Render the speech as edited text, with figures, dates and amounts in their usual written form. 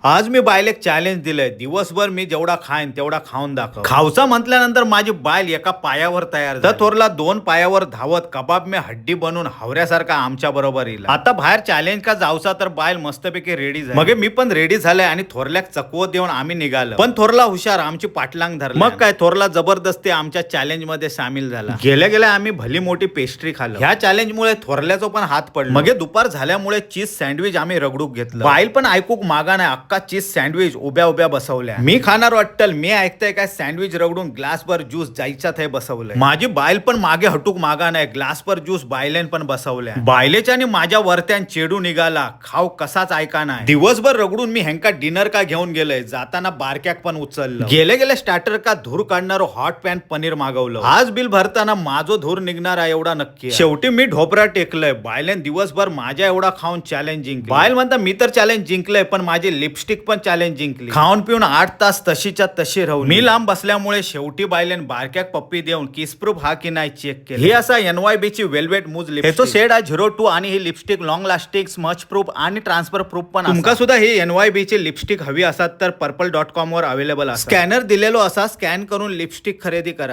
आज मी बायलेक चॅलेंज दिलंय, दिवसभर मी जेवढा खाईन तेवढा खाऊन दाखव. खावचा म्हटल्यानंतर माझी बायल एका पायावर तयार झाली. तर थोरला दोन पायावर धावत कबाब में हड्डी बनून हावऱ्यासारखा आमच्या बरोबर येईल. आता बाहेर चॅलेंज का जावचा तर बायल मस्तपैकी रेडी झाली. मग मी पण रेडी झालंय आणि थोरल्याक चकवत देऊन आम्ही निघालो. पण थोरला हुशार, आमची पाठलांग धरली. मग काय, थोरला जबरदस्ती आमच्या चॅलेंज मध्ये सामील झाला. गेल्या गेल्या आम्ही भली मोठी पेस्ट्री खाल्ली. ह्या चॅलेंज मुळे थोरल्याचा पण हात पडला. मग दुपार झाल्यामुळे चीज सँडविच आम्ही रगडूक घेतलं. बाईल पण ऐकूक मागा नाही, अक्का चीज सँडविच उभ्या उभ्या बसवल्या. मी खाणार वाटतल, मी ऐकतंय काय, सँडविच रगडून ग्लासभर ज्यूस जायच्या थंय बसवलंय. माझी बाईल पण मागे हटूक मागा नाही, ग्लासभर ज्यूस बायलेन पण बसवल्या. बायलेच्या आणि माझ्या वरत्यान चेडू निघाला, खाव कसाच ऐका नाही. दिवसभर रगडून मी ह्यांका डिनर का घेऊन गेलोय. जाताना बारक्याक पण उचललं. गेले गेले स्टार्टर का धूर काढणारो हॉट पॅन पनीर मागवलं. आज बिल भरताना माझो धूर निघणार आहे एवढा नक्की आहे. शेवटी मी ढोपरा टेकलंय. बायलेन दिवसभर माझ्या एवढा खाऊन चॅलेंज जिंकली. बायल म्हणता मी तर चॅलेंज जिंकलंय, पण माझी लिपस्टिक पण चॅलेंज जिंकली. खाऊन पिऊन 8 तास तशीच्या तशी राहून मी लांब बसल्यामुळे शेवटी बायलेन बारक्याक पप्पी देऊन किस प्रूफ हा की नाही चेक केलं. ही असा एनवायबी ची वेल्वेट मूज. ह्याचो शेड आहे 02 आणि ही lipstick long lasting, smudge proof आणि ट्रान्सफर प्रूफ पण. तुमका सुद्धा ही एनवायबी ची लिपस्टिक हवी असात तर पर्पल.कॉम वर अवेलेबल. स्कॅनर दिलेलो असा, स्कॅन करून लिपस्टिक खरेदी करा.